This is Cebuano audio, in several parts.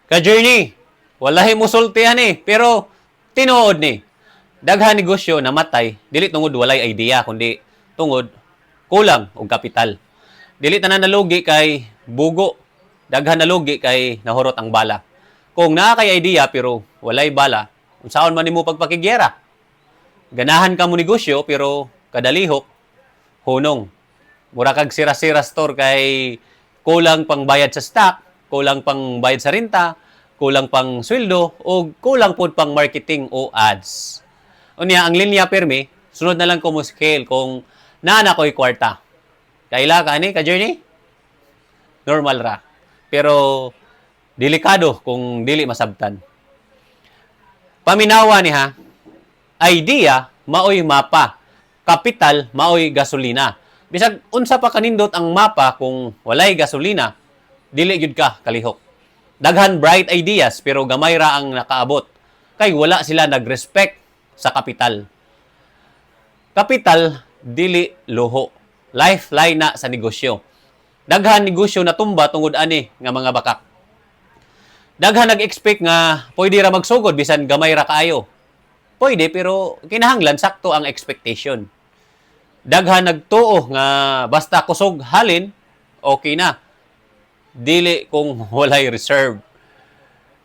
Ka-journey, walahi musultihan eh, pero tinuod ni. Daghan negosyo namatay, dili tungod walay idea, kundi tungod kulang og kapital. Dili tanan nalugi kay bugo, daghan nalugi kay nahurot ang bala. Kung naa kay idea pero walay bala, unsaon man nimo pagpakigyera? Ganahan ka mo negosyo pero kadalihok hunong. Mura kag sira-sira store kay kulang pang bayad sa stock, kulang pang bayad sa renta, kulang pang sweldo o kulang pud pang marketing o ads. Unya ang linya permi, "Sunod na lang ko mo scale kung naa na ko'y kwarta." Kaila ka ani ka journey? Normal ra. Pero delikado kung dili masabtan. Paminawa ni ha. Idea maoy mapa. Kapital maoy gasolina. Bisag unsa pa kanindot ang mapa, kung walay gasolina, dili gyud ka kalihok. Daghan bright ideas pero gamay ra ang nakaabot kay wala sila nag-respect sa kapital. Kapital dili luho. Lifeline na sa negosyo. Daghan negosyo natumba tungod ani nga mga bakak. Daghan nag-expect nga pwede ra magsugod bisan gamay ra kaayo. Pwede, pero kinahanglan sakto ang expectation. Daghan nagtuo nga basta kusog halin, okay na. Dili kung walay reserve.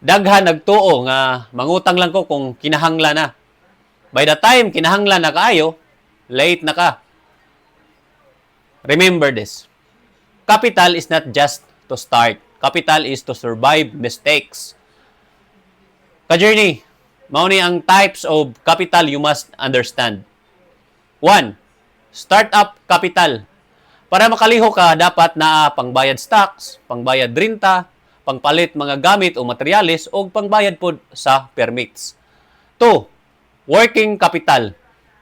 Daghan nagtuo nga mangutang lang ko kung kinahanglan na. By the time kinahanglan na kaayo, late na ka. Remember this. Capital is not just to start. Capital is to survive mistakes. Ka-journey, mao ni ang types of capital you must understand. 1. Startup capital. Para makaliho ka, dapat naa pangbayad stocks, pangbayad renta, pangpalit mga gamit o materyales, o pangbayad pod sa permits. 2. Working capital.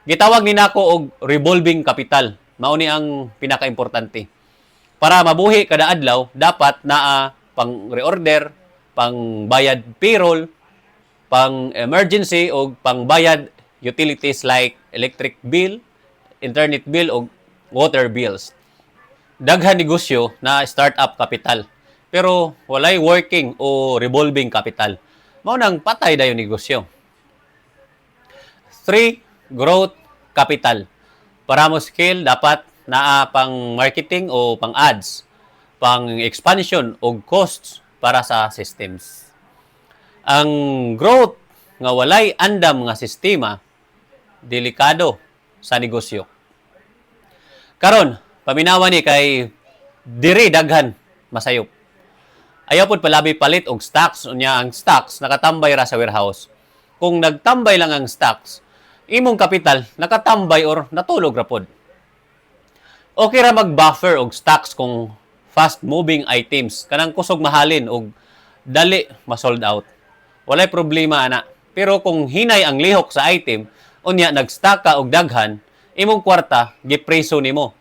Gitawag ni nako og revolving capital. Mao ni ang pinakaimportante. Para mabuhi kada adlaw, dapat naa pang reorder, pang bayad payroll, pang emergency o pangbayad utilities like electric bill, internet bill o water bills. Daghan negosyo na startup capital pero walay working o revolving capital. Mao nang patay dayon negosyo. 3. Growth capital. Para mo scale, dapat naa pang marketing o pang ads, pang expansion o costs para sa systems. Ang growth nga walay andam nga sistema, delikado sa negosyo. Karon, paminawa ni kay diri daghan masayop. Ayaw pod palabi palit og stocks, unya ang stocks nakatambay ra sa warehouse. Kung nagtambay lang ang stocks, imong kapital nakatambay or natulog ra pod. Okay ra mag-buffer og stocks kung fast moving items, kanang kusog mahalin og dali ma-sold out. Walay problema ana. Pero kung hinay ang lihok sa item, unya nag-stock ka og daghan, imong kwarta gipreso nimo.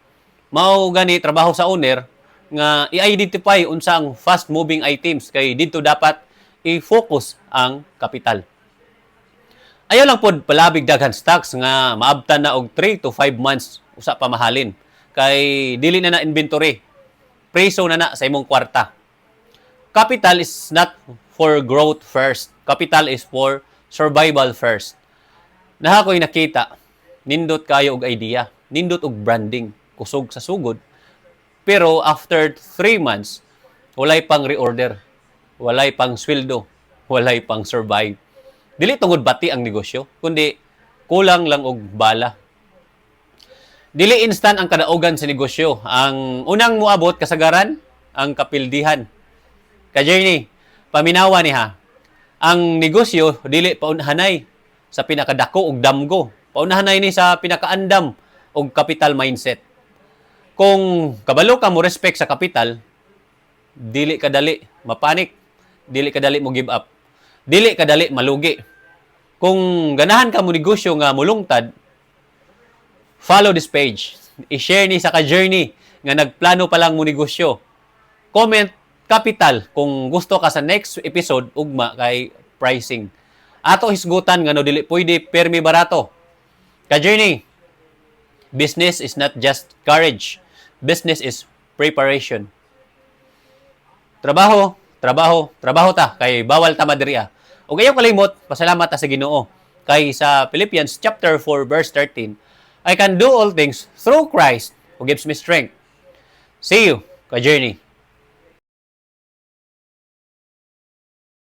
Mao gani trabaho sa owner nga i-identify unsa ang fast moving items kay didto dapat i-focus ang kapital. Ayaw lang pod palabig daghan stocks nga maabtan na og 3 to 5 months usa pa mahalin kay dili na na inventory. Preso na na sa imong kwarta. Capital is not for growth first. Capital is for survival first. Naa ko'y nakita, nindot kayo og idea, nindot og branding, kusog sa sugod. Pero after 3 months, walay pang reorder, walay pang sweldo, walay pang survive. Dili tungod bati ang negosyo, kundi kulang lang og bala. Dili instant ang kadaugan sa negosyo. Ang unang muabot kasagaran, ang kapildihan. Ka-journey, paminawa ni ha. Ang negosyo dili paunhanay sa pinakadako og damgo. Paunhanay ni sa pinakaandam og capital mindset. Kung kabalo ka mo respect sa kapital, dili ka dali mapanik, dili ka dali mo give up, dili ka dali malugi. Kung ganahan ka mo negosyo nga mulungtad, follow this page. I-share ni sa ka-journey nga nagplano pa lang mo negosyo. Comment "capital" kung gusto ka sa next episode ugma kay pricing. Ato hisgutan nga no dili pwede permi barato. Ka-journey, business is not just courage. Business is preparation. Trabaho, Trabaho, trabaho ta kay bawal ta madiriya. Ug ayaw kalimot, pasalamat ta sa Ginoo. Kay sa Philippians chapter 4 verse 13, "I can do all things through Christ who gives me strength." See you, ka-journey.